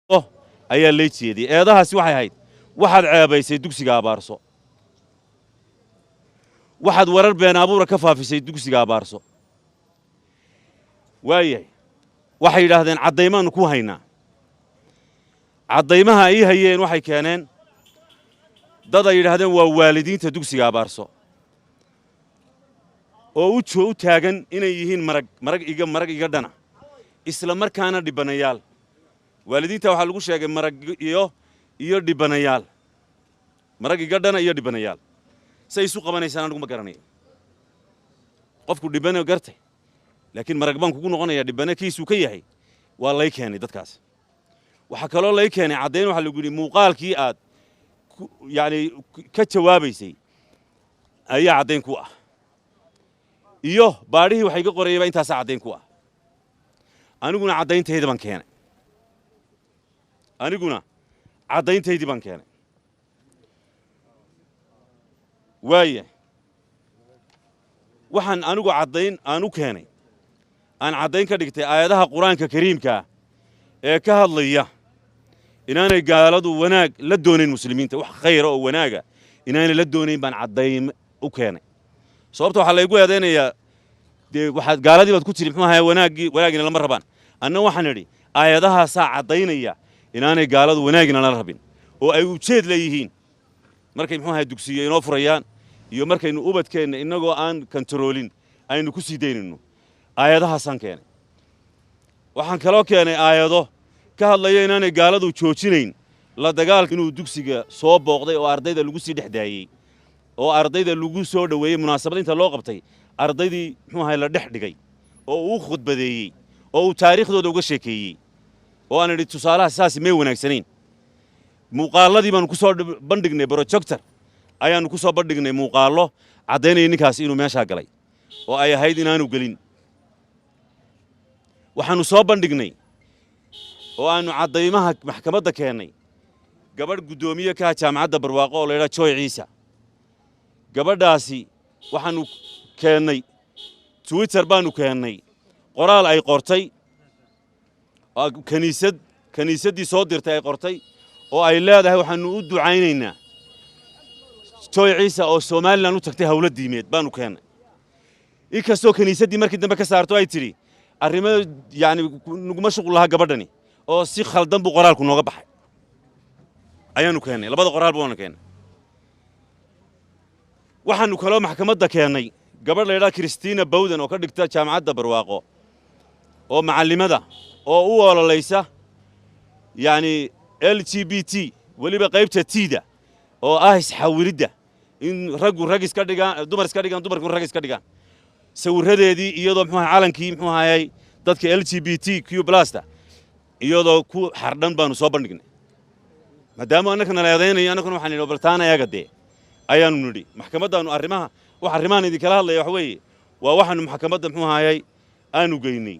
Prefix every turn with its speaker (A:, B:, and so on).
A: Ayaa lay jeediyey. Eedahaasi waxay ahayd: waxaad ceebaysay dugsiga Abaarso, waxaad warar been abuura ka faafisay dugsiga Abaarso. Waayahay, waxay yidhaahdeen caddaymaannu ku haynaa. Caddaymaha ay ii hayeen waxay keeneen dad ay yidhaahdeen waa waalidiinta dugsiga Abaarso oo u taagan inay yihiin marag, marag iga dhana, isla markaana dhibanayaal. Waalidiinta waxaa lagu sheegay marag iyo dhibanayaal, marag iga dhana iyo dhibanayaal. Say isu qabanaysaan anigu ma garanayo. Qofku dhibane gartay, laakiin marag baan kugu noqonayaa dhibane kiisuu ka yahay. Waa lay keenay dadkaas. Waxaa kaloo lay keenay caddayn. Waxaa lagu yidhi muuqaalkii aad yacni ka jawaabaysay ayaa caddayn ku ah, iyo baadhihii waxa iga qorayayba intaasaa caddayn ku ah. Aniguna caddayntayda baan keenay, aniguna caddayntaydii baan keenay. Waaya, waxaan anigu caddayn aan u keenay, aan caddayn ka dhigtay aayadaha Qur-aanka Kariimkaa ee ka hadlaya inaanay gaaladu wanaag la doonayn muslimiinta, wax khayra oo wanaaga inaanay la doonayn baan caddayn u keenay. Sababta waxaa laygu eedaynayaa dee waxaad gaaladii baad ku tiri muxuu ahaye wanaaggii, wanaagina lama rabaan. Anna waxaan idhi aayadahaasaa caddaynaya inaanay gaaladu wanaagina la rabin oo ay ujeed leeyihiin markay muxuu ahaye dugsiyo inoo furayaan iyo markaynu ubadkeenna innagoo aan kantaroolin aynu ku sii daynayno. Aayadahaasaan keenay. Waxaan kaloo keenay aayado ka hadlaya inaanay gaaladu joojinayn la dagaalka, inuu dugsiga soo booqday oo ardayda lagu sii dhex daayey oo ardayda lagu soo dhoweeyey, munaasabad inta loo qabtay ardaydii muxuu ahay la dhex dhigay oo uu khudbadeeyey oo uu taariikhdooda uga sheekeeyey, oo aan idhi tusaalaha saasi may wanaagsanayn. Muuqaalladii baanu ku soo bandhignay, projector ayaannu ku soo bandhignay muuqaallo caddaynaya ninkaasi inuu meeshaa galay oo ay ahayd inaanu gelin. Waxaannu soo bandhignay oo aannu caddaymaha maxkamadda keennay gabadh guddoomiye ka ah Jaamacadda Barwaaqo oo la yidhaha Joy Ciisa. Gabadhaasi waxaannu keennay Twitter baannu keennay qoraal ay qortay, kiniisad, kiniisaddii soo dirtay ay qortay oo ay leedahay waxaannu u ducaynaynaa Joy Ciisa oo Somalilan u tagtay hawlo diimeed baannu keennay, inkastoo kiniisaddii markii dambe ka saarto ay tidhi arrimo yacni naguma shuqul lahaa gabadhani oo si khaldan buu qoraalku nooga baxay. Ayaannu keennay, labada qoraal baanu keennay. Waxaannu kaloo maxkamadda keennay gabadh la yidhaha Christina Bowden oo ka dhigta Jaamacadda Barwaaqo oo macallimada oo u ololaysa yacni LGBT, weliba qaybta T-da oo ah isxawilidda, in raggu rag iska dhigaan, dumar iska dhigaan, dumarku rag iska dhigaan. Sawirradeedii iyadoo muxuu ahay calankii muxuu ahayay dadka LGBTQ+-ta iyadoo ku xardhan baanu soo bandhignay. Maadaama annakana la eedaynayo, annakuna waxaan nidhi bal taana eega dee ayaanu nidhi. Maxkamaddaanu arrimaha wax arrimahan idinkala hadlaya waxa weeye waa waxaanu maxkamadda muxuu ahayay aanu geynay.